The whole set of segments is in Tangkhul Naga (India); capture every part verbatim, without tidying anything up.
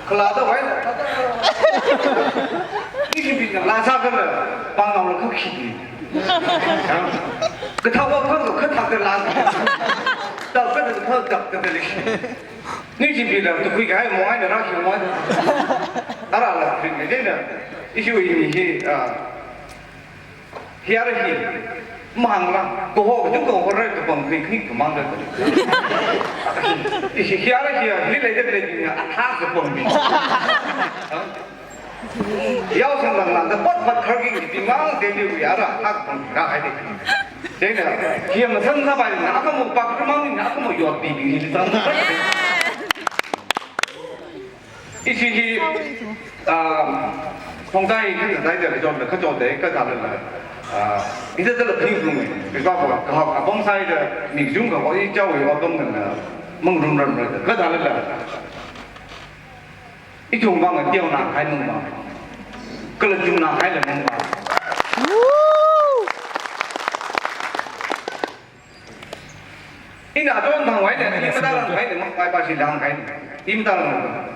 Kala da wai. Ishi bina lasa kala pangam la kukhi. Kathawa kala kathak da lasa. Tau kala kathak da lishi. Ni ji bila tukui kai mo ai na rashi mo ai. Ara la kri ni na. Ishi wi ni hi, ah, Hiara hi, mahang la, koho, jung koho rai kapang kring kring kamang rai. Hi, hiara hi, hi lei de lei bing, athak kapang bing. Yau sang lang lang, da pat pat khar king bing mang de liu hiara, athak kapang bing, ra hai de. Dena, hi masang sa bai, na kamu pak kamang, na kamu yot bing, hi sang. Ishi hi, ah, Thongthai hi kathāda, kachot da, kachot da, kathālala. Ah, ithāda la phi lung, kha ko, kahak apam sāda, mi jung ka ko, i chao i apam na, mang rum ram ra, kathālala. Ithum bang tiao na khai nung ba. Kala jung na khai la nung ba. Ina don thang wai ne, i mata lang khai ne, mak pai pa si lang khai ne. I mata lang.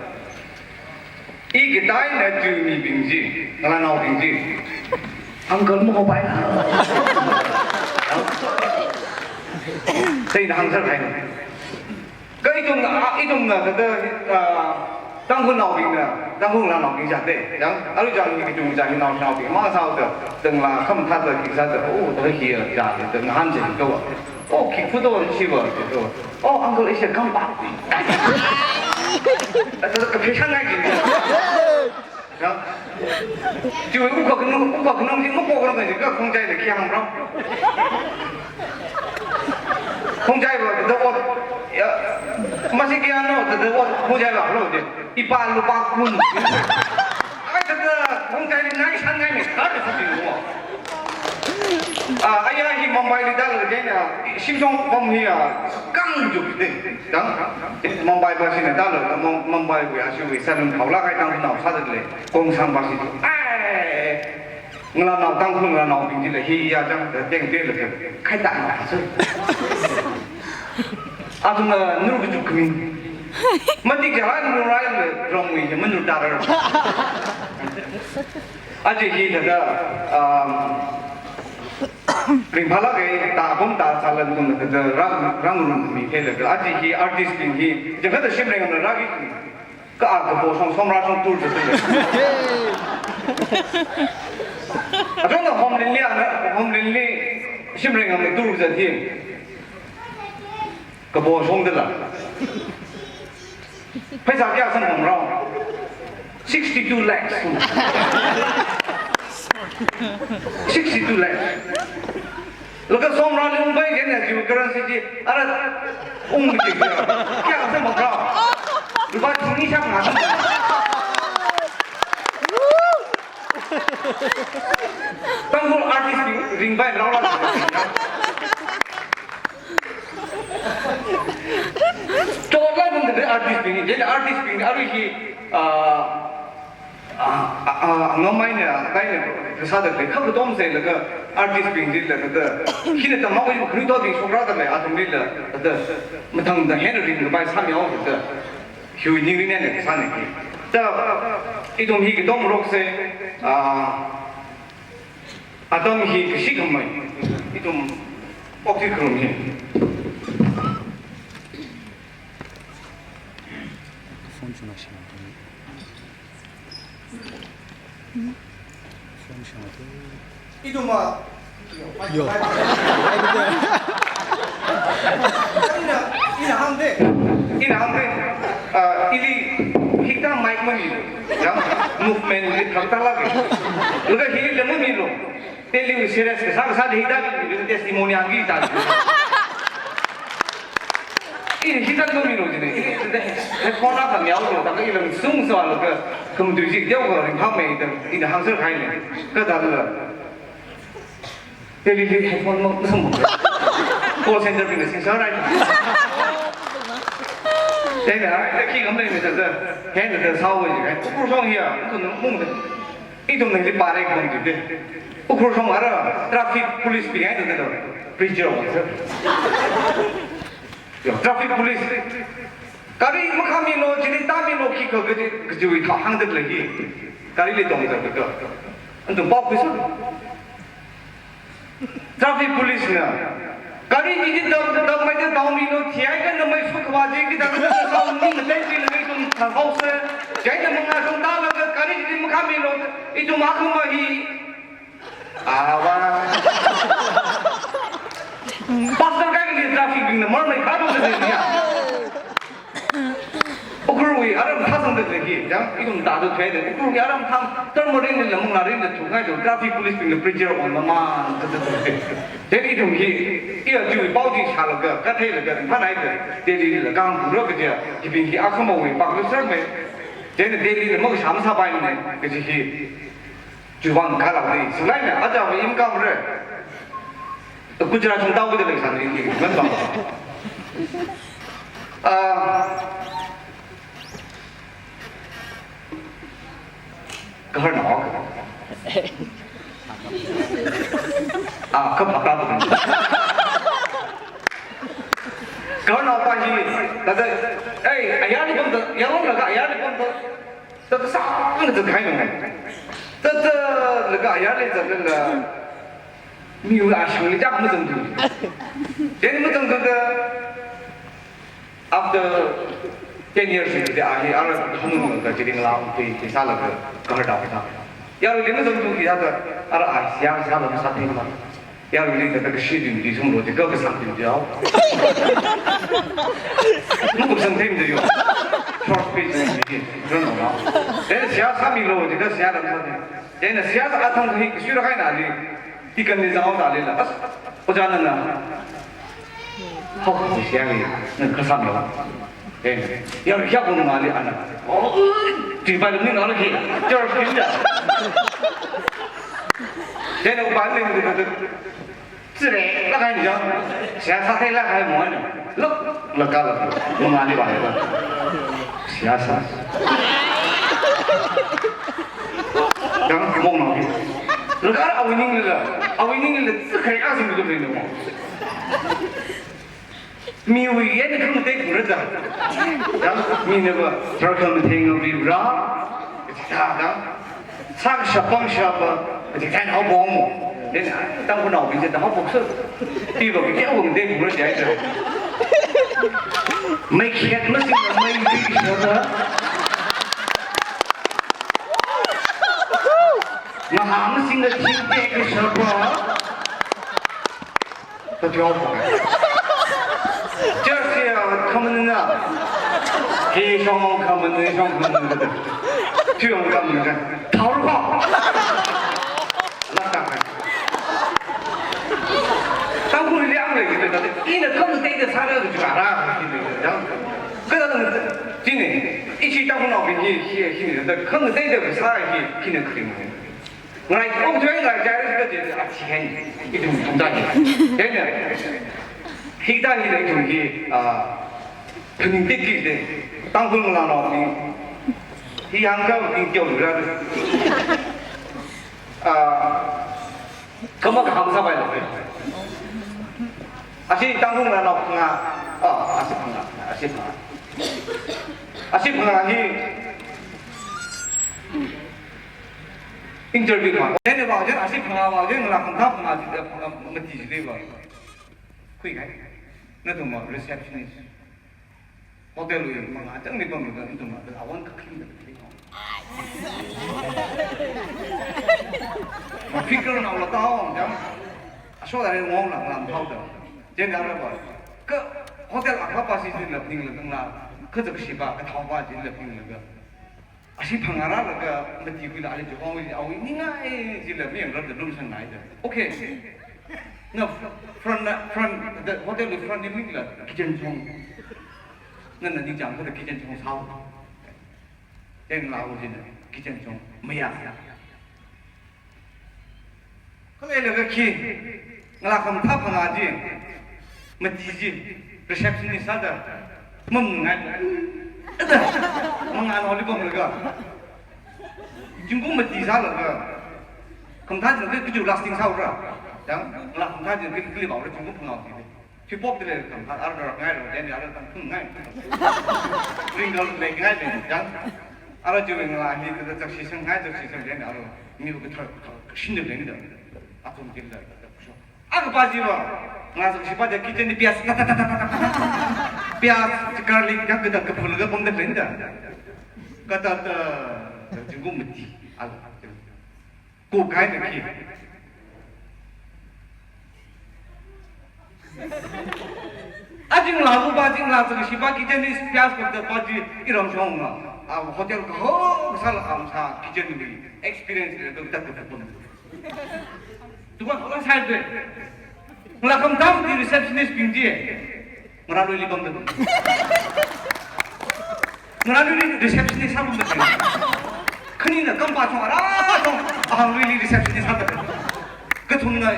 I kitai na tu mi bing ji, ngala nao bing ji. Uncle mo pai na. Sai na hang sar khai ne. Ka itum na, itum na, ka da, ah, Tangkhul naobing na, Tangkhul la naobing ja de, yang, alu jang ni kachung jang ni nao, naobing, ma sao de, teng la, kham tha de, ki sa de, oh, de hi ya, ja de, teng han je ko. Oh, ki fu do ni shi wa, ko. Oh, uncle is a come back. Ata ka phe shan ngai ji. Yang. Ji wei u ka nung, u ka nung ji, mu ko nung ji, ka khong jai de, ki hang bro. Khong jai wa, de o. Ya. Masi ki ano, de o, khong jai wa, lo de. Ipa lupa kun. Ai, thāda, hong kai nai san ngai mi, thāda sa ting mo. Ah, aya hi Mumbai li dal le na, shim song pam hi a, kang ju de. Dang, Mumbai ba si na dal le, Mum-, Mumbai bu ya shi wi sa lung khao la kai tang na sa de le, kong sang ba si. Ai. Ngala nao Tangkhul ngala naobing ji la hi ya jang da teng te la ke. Khai ta na su. Athum na nur ku juk min. Matik ja han nur rai le rong mi je manur ta ra. Aji hi da da, um, ring phala ke ta bom ta sa lan kum da da rang, rang rum mi ke le. Aji hi artist bing hi. Jaga da shim reng na ra ki. Ka a kapo shong somra shong tur jatui. Athumna Homlin li ana, Homlin li shimreng ana tur jat hi. Kapo shong dala. Paisa kaya samphang rao? Sixty-two lakhs. Sixty-two lakhs. Laga somra li ungpai jen ya jiu currency ji, ara ung ji kya? Kya ka samphang rao? Lupa thing ni shak na. Tangkhul artist bing ringpai rao la. Chot la nung de artist bing, jen artist bing, arui hi, ah, Ah, ah, ah, ngamai ne, ah, kai ne, kasa da kai, kha katom sai laga, artist bing di laga da, hina tamma ko kri to di shokra da le, athum di la, da, mathang da Henry ni bai sam yao da, hu ni ni ne, ne, kasa ne ki. Da, itum hi katom rok sai, ah, atam hi kashi kamai, itum okti krum hi. Phone chuna shi. Phone shang tu. Itum a. Yo. Ina, ina hang de. Ina hang de. Ah, ili hikta mic mami. Yang movement li thang ta lagi. Laga hili le mami lo. Teli serious ka sa sa de hita ki testimony ang kita. Ini hita no mino jine. Ini headphone na kami au lo, tapi ilang sung so lo ka kum tu ji dia ko ring phang me ta ini hang sir khai ne. Ka da la. Teli li headphone mo sung. Call center bi sing sa rai. Tena, ki kam ne ta ta. Hen ta sa wo ji. Ku song ya, ku no mung de. Itum nang di pare kong di de. Ukhrul shong ara traffic police bing ai de de. Preacher wa se. Yo, traffic police. Gari makhāmilu, chili tāmilu, khikha kaji, kajiwui thao hāngda lei hi. Garili tongda kaka. Nathum pao khuiso. Traffic police na gari chili tam, tam mai da taomilu, thiakha namai sukwa ji, kida kida sao ning tei ji lei ithum thāhaosa. Chieina mangā shong tālaga gari chili makhāmilu, ithum akhama hi. Awa. Pastor kaikhali traffic bingna marmei kado kaji niya. Ukhrulwui aram thāsangda lei hi, yang, ithum tāda thuida, Ukhrulwui aram tham, tharmarinlila, manglārinlila thukngai do, traffic police bingna pressure on maman, ta, ta, ta, ta. Chieina ithum hi, iya chiwui pao chi shālaga, katheilaga, phanai da, Delhilila kang bura kaja, hibing hi akhamawui pak lu sar mai. Chieina Delhila makasham sāpai ne, kaji hi. Chiwuivang kala ni, sulaina, aja mi im kam re. Gujarat chung tau kida lei san ni, ni, man bang. Ah, kahar na, ah, ka paka tu. Kahar na pa hi, tata, eh, ayar ni pun tu, yang orang laga ayar ni pun tu. Tata sang na tu kai nung. Tata laga ayar ni tata la. Miwui ashangli jak mazangthu. Chieina mazangthuda, after ten years, the, ah, hi, ara honeymoon ka chili ngalā tui, tui sālaga, kahar da pasa. Yaruili mazangthu ki hada, ara ai, siya, siya la masāthei ma. Yaruili tata kashi ding di sum lo, di ka kasang ding di ao. Mukupsang thei da yo. Short speech ni, ni, no, no, no. Then siya sāmilu, di ka siya la masāthei. Chieina siya sā athang hi, kashi ra kaina li. Deacon li zanghaoda leila. As, ojā nana. Hao, siya li, na kasam lo. Eh, ya, ya, kong mali ana. Oh, di ba ni na lagi. Church ni ya. Chieina ba ni, ni, ni, ni. Sire, la kai ni ya. Siya sāthei la kai mo ni. Lok, la ka la. Mo mali ba ya. Siya sā. Yang mong nang. Laga awui ninglila, awui ninglila, tsi kai a sing dum ni mo. Miwui yan khangatei kura da. Yang mina ba, tharkhamatheng ngabi ra. Da, da. Sākashap pangshap, kaji kahaina haophok mo. Then, Tangkhulnaobing chi da haophok sā. Iva kayākha khangatei kura da. Mei khayat masingda mei bishapa. Ngahā masingda thing tekashapa. Tachao pa. Church ya, khamanna. He shong khamanna, shong khamanna. Tui ang khamanna. Thaor pa. Lak tang. Tangkhul liang lei kita. Ina khangatei da sāra da jara. Kada nang, chieina, ishi Tangkhulnaobing hi, hi, hi, da khangatei da sā hi, hina kring. Ngai, ong tui ngai, jari sika je, a, chi hen, ithum ithum da hi. Chieina, hithāda hi lei ithum hi, ah, phaning tekki de, Tangkhul ngalānaobing, hi hāngkha bing teo lura. Ah, kama kahāng sāpai lo. Ashi Tangkhul ngalānao phangā, ah, ashi phangā, ashi phangā. Ashi phangā hi, interview ma. Then vāng jen, ashi phangā vāng jen, ngalā khamathā phangā ji, phangā mati ji de vāng. Khuikai. Nathum receptionist. Hotel wui mangā chang ni pamda, nathum awan kakhing da. Ma figure nao la tao, jam. Asho da ngong la ngam thao da. Jen da ra ba. Ka hotel akha pa si ji la ping la tang la. Ka zak shi ba, ka thao ba ji la ping la ga. Ashi phangā rālaga mati khuila ali jokong wui, awui ningai jila mayangrarda lumsang nai da. Okay. Na front na, front, the hotel wui front li mila kitchen chong. Nana ningchāng khuida kitchen chong sāo. Then lao jina kitchen chong maya. Khaleilaga khi, ngalā khamathā phangā ji, mati ji, receptionist sāda, mamungngai. Ada, mangā nao li pamlaga. Zingkum mati sālaga. Khamathā jina kha kaji lasting sāura. Yang, ngalā khamathā jina kha kali baura zingkum phangā ji. Hip hop da lei kam, ara rak ngai ro, then ara tang phun ngai. Ring gal lei ngai lei, yang. Ara chiwui ngalā hi, kada chaksi sang ngai, chaksi sang, then ara mi bu kathar, kathar, kashin da lei da. Athum kin da, da, da, kusho. Aga pa jiva, ngalā chaksipa da kitchen li piyaz, ta, ta, ta. Piyaz, garlic, ya, kada, kapul ga pam da lei da. Kada, da, da, jingkum mati, ala. Ko kai na khi. Ajing lagu ba, jing la, jing shiba kitchen is piyaz ko da ba ji iram shong nga. A hotel ko ho, sal am sa kitchen ni experience le do tak ko pun. Tu ba ko sai de. Ngalā khamtam di receptionist bing di. Ngarāluili bamda. Ngarāluili receptionist sābamda. Khanina kampā chong ara chong, ahangluili receptionist sāda. Kathumna,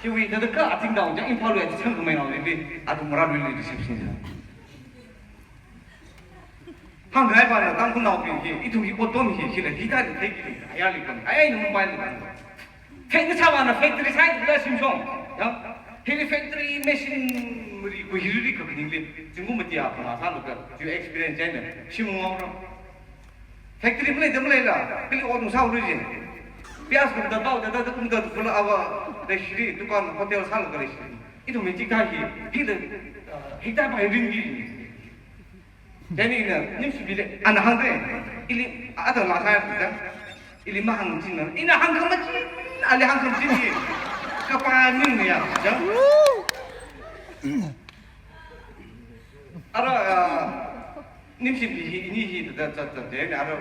hiwui da ka ating da, jang Imphalwui ating khamei naoli, athum ngarāluili receptionist sā. Hāngkahai pana Tangkhulnaobing hi, ithum hi otom hi, hila hithāda theiki, ayarli bam, ayai Mumbaili bam. Factory sāvāna factory site la shim shong. Ya. Hili factory machinery ku hili ri khaningli. Zingkum mati a pama sālaga, ju experience china. Shim ngau ro. Factory maleida maleila, kali o nung sāulu ji. Piyaz kum da bau da da kum da kula ava, restaurant, dukan, hotel sālaga restaurant. Ithum meeting ta hi, hila, uh, hita bai ring ji. Then ina, nimsi bile, ana hāngde, ili, ada la saya da, ili mahāngchina, ina hāngkhamachin, ali hāngkhamachin hi, kapa ning ya, ya. Ara, ah, nimsi bi hi, ini hi, da, da, da, da, then ara,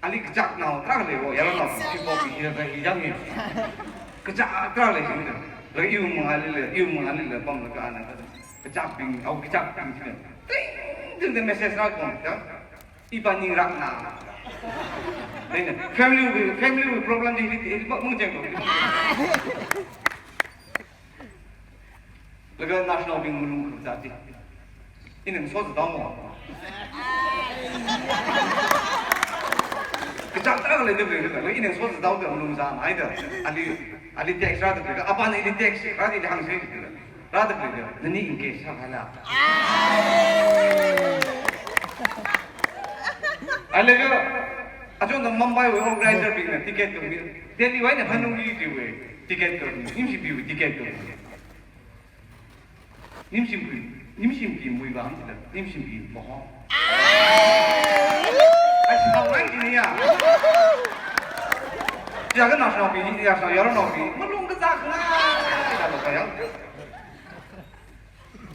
ali kachak nao, trak le wo, yara nao, si bo hi, da, hi, yang hi. Kachak trak le, hi, da. La iu mangali le, iu mangali le, pam le, ka ana, ka. Kachapbing, au kachapbing china. Ting, ting, ting message rākon, ya. Iba ning rākna. Then, family wui, family wui problem ji, hi, hi, mung jeng ko. Laga national bing mulung kazati. Ina so zidao mo. Kachak tara le de le, ina so zidao de mulung za, mai de. Ali, ali text rāda, apa ni ali text, rāda ali hāngsi. Rāda khalei, nani engage sākhala. Ai laga, achon da Mumbai wui organizer bingna ticket kami, Delhi wui eina Hanungli wui ticket kami, Nimshimpi wui ticket kami. Nimshimpi, Nimshimpi mui bang, Nimshimpi bohong. Ai, si bang lai ni ya. Jaga national bi, ya sa, ya national bi, malung kazak na. Kalo kaya.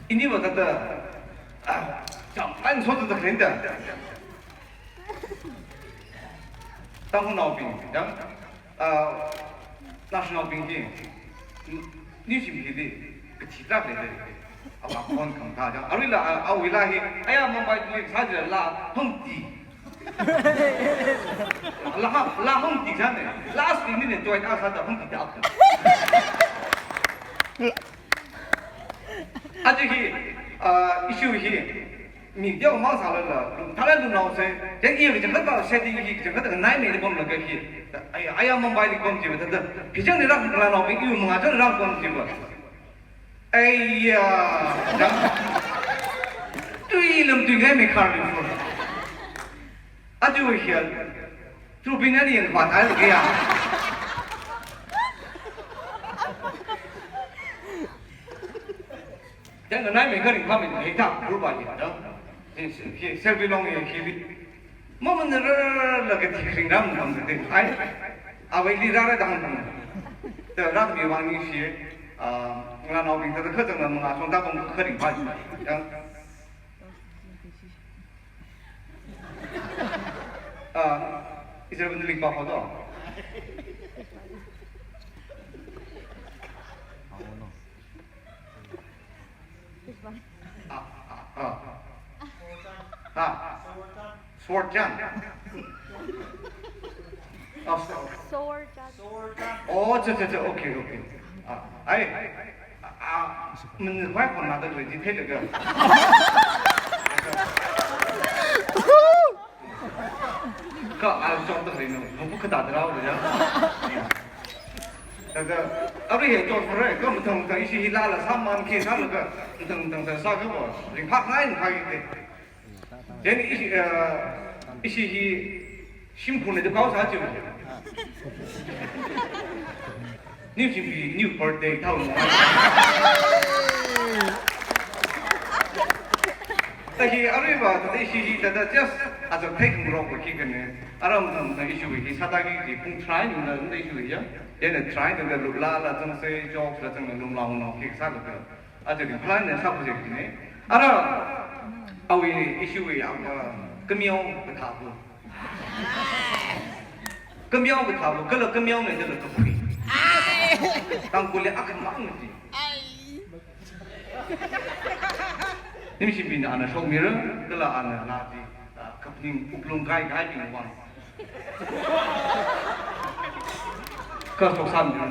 Ini ba tata, ah, jam kan so tata kren da. Tangkhulnaobing, ya, ah, national bing hi, ni, Nimshimpi di, kachita le de. Awa kon kam ta ja. Arui la, ah, awui la hi, aya Mumbai li sa jila la, hung ti. La ha, la hung ti jane. Last minute join a sa da hung ti da. Aja hi, ah, issue hi, mi dia mang sālala, thala lu nao se, then i kachangkhat ba setting hi, kachangkhat ngai me bom laga hi. Aya, aya Mumbai li kom ji ba, da, da. Hi jang ni rak la nao bi, i manga jang rak kom ji ba. Aiya, jang. Tui lam tui ngai me khar ni ko. Aja hi, True bing ani yang kuat ai kaya. Yang nai me kari kami ni ta group aja da. Selfie long yang kiri. Mama nara la ke tikring ram nam de ai. Awei li rara dang nam. Te ram mi wang ni shi. Ah, ngalānaobing ta khajang na manga song ta bang kari pa. Yang Ah, is there a link pa photo? Ah, ah, ah. Ah. Sword Jan. Oh, so- Sword Jan. Oh, cha, cha, cha. Okay, okay. Ah, ai. Ah, min vai kon na da le di the le ga. Ka al chom da le no. Mo bu ka da da le ya. Thāda, arui hi chotmara, kha mathang mathang ishi hi lala sāman khi sālaga, mathang mathang sā sākha va, ringphāngai ringphāki te. Then ishi, uh, ishi hi shimkhurna da pao sā chiu. New shimbi, new birthday thao. Thāda hi aruiva, thāda ishi hi, thāda just aja thei khangarok va khi kane. Aram tam tam ishi hi sāda ki ji pung try nung da, da ishi ya. Then a try nung da lu lala zang se, jokes la zang lung la nung khi sālaga. Aja ringphālāk eina sākhuisei ne. Ara, awui ishi wui apa, kameo kathāva. Kameo kathāva, kala kameona kala kaphui. Tangkhulli akhamang ji. Nimshibingna ana shokmira, kala ana laa ji, ah, kaphaning wuklung kaikaibing vang. Kha shoksāmira.